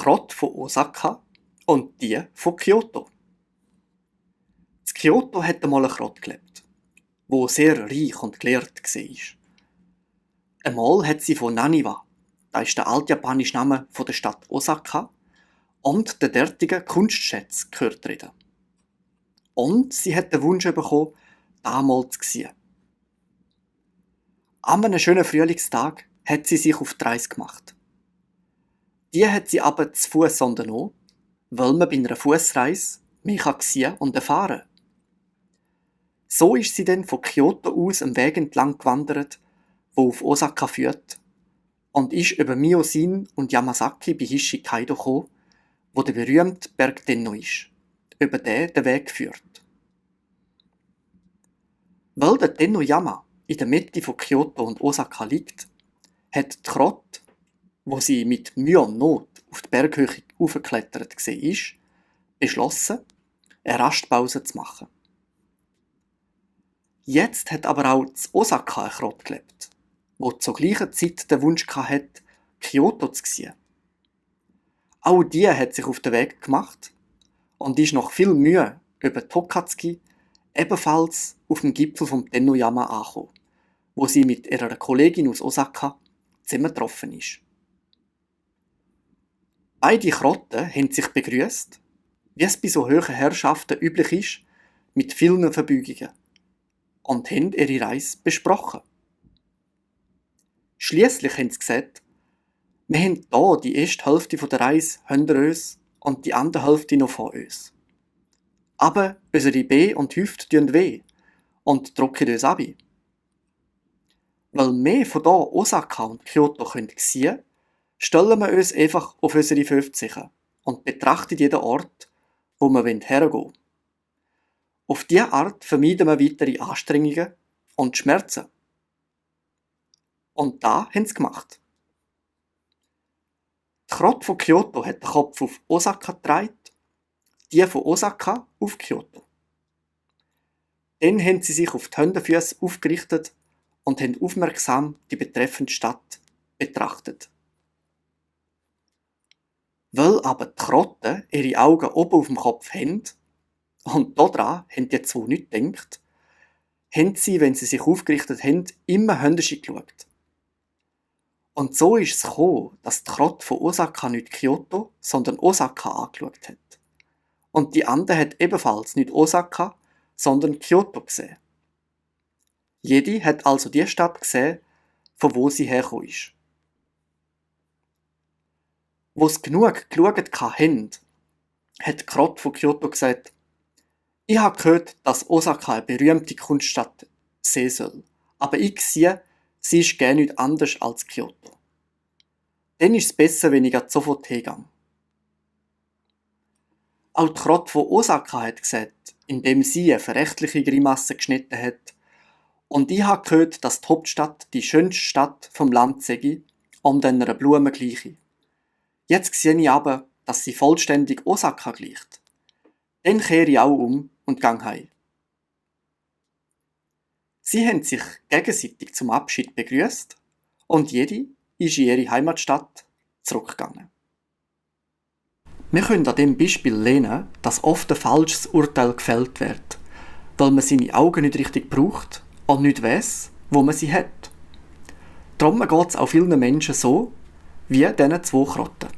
Krotte von Osaka und die von Kyoto. In Kyoto hat einmal eine Krotte gelebt, wo sehr reich und gelehrt war. Einmal hat sie von Naniwa, das ist der altjapanische Name von der Stadt Osaka, und den dortigen Kunstschätzen gehört reden. Und sie hat den Wunsch bekommen, damals zu sehen. An einem schönen Frühlingstag hat sie sich auf die Reise gemacht. Die hat sie aber zu Fuss unternommen, weil man bei einer Fussreise mehr sehen und erfahren kann. So ist sie dann von Kyoto aus am Weg entlang gewandert, der auf Osaka führt, und ist über Miyojin und Yamazaki bei Hishikaido gekommen, wo der berühmte Berg Tenno ist, über den der Weg führt. Weil der Tenno-Yama in der Mitte von Kyoto und Osaka liegt, hat die Krotte, wo sie mit Mühe und Not auf die Berghöhe aufgeklettert war, beschlossen, eine Rastpause zu machen. Jetzt hat aber auch in Osaka eine Krotte gelebt, wo zur gleichen Zeit den Wunsch hatte, Kyoto zu sehen. Auch die hat sich auf den Weg gemacht und ist nach viel Mühe über Tokatsuki ebenfalls auf dem Gipfel vom Tenno-Yama angekommen, wo sie mit ihrer Kollegin aus Osaka zusammengetroffen ist. Beide Krotten haben sich begrüßt, wie es bei so hohen Herrschaften üblich ist, mit vielen Verbeugungen, und haben ihre Reise besprochen. Schliesslich haben sie gesagt, wir haben hier die erste Hälfte der Reise hinter uns und die andere Hälfte noch vor uns. Aber unsere Beine und Hüfte tun weh und drücken uns ab. Weil wir von hier Osaka und Kyoto sehen können, stellen wir uns einfach auf unsere 50 und betrachten jeden Ort, wo wir hergehen wollen. Auf diese Art vermeiden wir weitere Anstrengungen und Schmerzen. Und da haben sie gemacht. Die Krotte von Kyoto hat den Kopf auf Osaka gedreht, die von Osaka auf Kyoto. Dann haben sie sich auf die Hundefüße aufgerichtet und haben aufmerksam die betreffende Stadt betrachtet. Weil aber die Krotten ihre Augen oben auf dem Kopf haben, und daran haben die zwei nicht gedacht, haben sie, wenn sie sich aufgerichtet haben, immer händisch geschaut. Und so ist es gekommen, dass die Krotte von Osaka nicht Kyoto, sondern Osaka angeschaut hat. Und die andere hat ebenfalls nicht Osaka, sondern Kyoto gesehen. Jede hat also die Stadt gesehen, von wo sie hergekommen ist. Wo sie genug geschaut haben, hat die Krotte von Kyoto gesagt, ich habe gehört, dass Osaka eine berühmte Kunststadt sein soll, aber ich sehe, sie ist gar nicht anders als Kyoto. Dann ist es besser, wenn ich sofort hingehe. Auch die Krotte von Osaka hat gesagt, indem sie eine verächtliche Grimasse geschnitten hat, und ich habe gehört, dass die Hauptstadt die schönste Stadt vom Land sei und einer Blume gleiche. Jetzt sehe ich aber, dass sie vollständig Osaka gleicht. Dann kehre ich auch um und gehe heim. Sie haben sich gegenseitig zum Abschied begrüßt und jede ist in ihre Heimatstadt zurückgegangen. Wir können an diesem Beispiel lernen, dass oft ein falsches Urteil gefällt wird, weil man seine Augen nicht richtig braucht und nicht weiss, wo man sie hat. Darum geht es auch vielen Menschen so, wie diesen zwei Krotten.